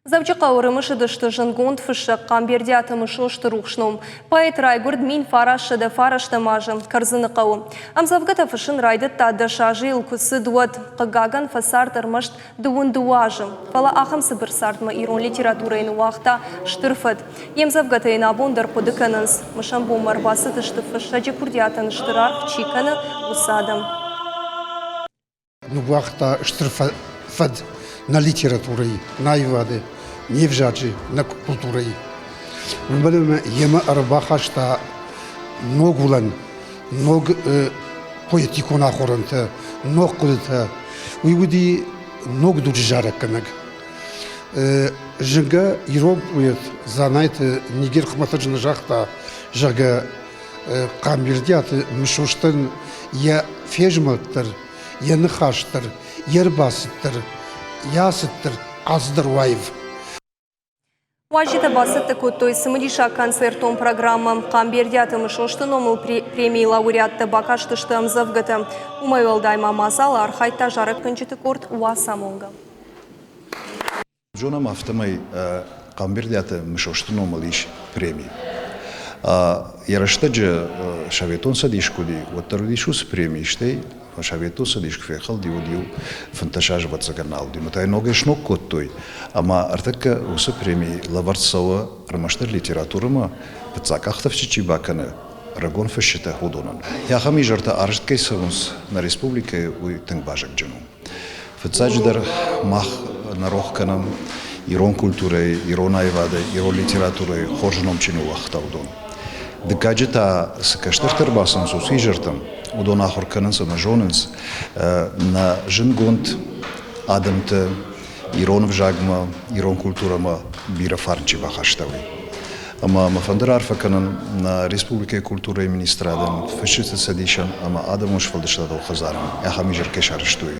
Дзӕуджыхъӕуы рымысыдысты зындгонд фыссӕг Хъамбердиаты Мысосты рухс ном. Поэт райгуырд 1909 азы Кӕрдзыны хъӕуы. Ӕмдзӕвгӕтӕ фыссын райдыдта дӕс азы йыл куы цыд, уӕд. Хъыгагӕн, фӕцард ӕрмӕст дыууын дыууӕ азы. Фӕлӕ ахӕм цыбыр цардмӕ ирон литературӕйы ныууагъта стыр фӕд. Йе мдзӕвгӕтӕ йын абон дӕр хъуыды кӕнынц. Мысӕн бонмӕ ӕрбацыдысты фыссӕджы курдиатӕн стыр аргъ чи кӕны, уыцы адӕм. Ныууагъта стыр фӕд нӕ литературӕйы, нӕ аивады, не взаджы, нӕ культурӕйы. Уымӕн ӕмӕ йемӕ ӕрбахаста ног уылӕн, ног поэтикон ахорӕнтӕ, ног хъуыдытӕ. Уый уыди ног дуджы зарӕггӕнӕг. Зынгӕ ирон поэт Дзанайты Нигер хуымӕтӕджы нӕ загъта, зӕгъгӕ, Хъамбердиаты Мысостӕн йӕ фезмӕлд дӕр, йӕ ныхас дӕр, йе рбацыд дӕр, йӕ ацыд дӕр ӕдзыдӕр уаив. Уазджытӕ бацӕттӕ кодтой цымыдисаг концертон программӕ. Хъамбердиаты Мысосты номыл премийы лауреаттӕ бакастысты ӕмдзӕвгӕтӕ. Уымӕй уӕлдай ма мадзалы архайдта зарӕггӕнджыты къорд Уацамонгӕ. Зонӕм, афтӕмӕй Хъамбердиаты Мысосты номыл ис преми. Йӕ рӕстӕджы Советон Цӕдис куы уыди, уӕддӕр уыдис уыцы преми, стӕй Советон Цӕдис куы фехӕлди, уӕд иу 15 азы ӕвӕццӕгӕн нал уыди. Ӕмӕ та йӕ ногӕй сног кодтой. Ӕмӕ ӕртӕккӕ уыцы преми лӕвӕрд цӕуы ӕрмӕстдӕр литературӕмӕ фыццаг къахдзӕф чи бакӕны, рагон фысджытӕ, уыдонӕн. Ахӕм изӕртӕ арӕзт кӕй цӕуынц нӕ республикӕйы, уый тынг базыгджын у. Фыццаджыдӕр мах нӕ рох кӕнӕм ирон культурӕйы, ирон аивады, ирон литературӕйы хорз ном чи ныууагъта, уыдон. Дыккаджы та цы кӕстӕртӕ ӕрбацӕуынц уыцы изӕртӕм, уыдон ахуыр кӕнынц ӕмӕ зонынц нӕ зындгонд адӕмты ирон ӕвзагмӕ, ирон культурӕмӕ бирӕ фарн чи бахаста, уый. Ӕмӕ мӕ фӕнды раарфӕ кӕнын нӕ республикӕйы культурӕйы министрадӕн, Фысджыты цӕдисӕн ӕмӕ адӕмон сфӕлдыстадон хӕдзарӕн ахӕм изӕр кӕй сарӕзтой.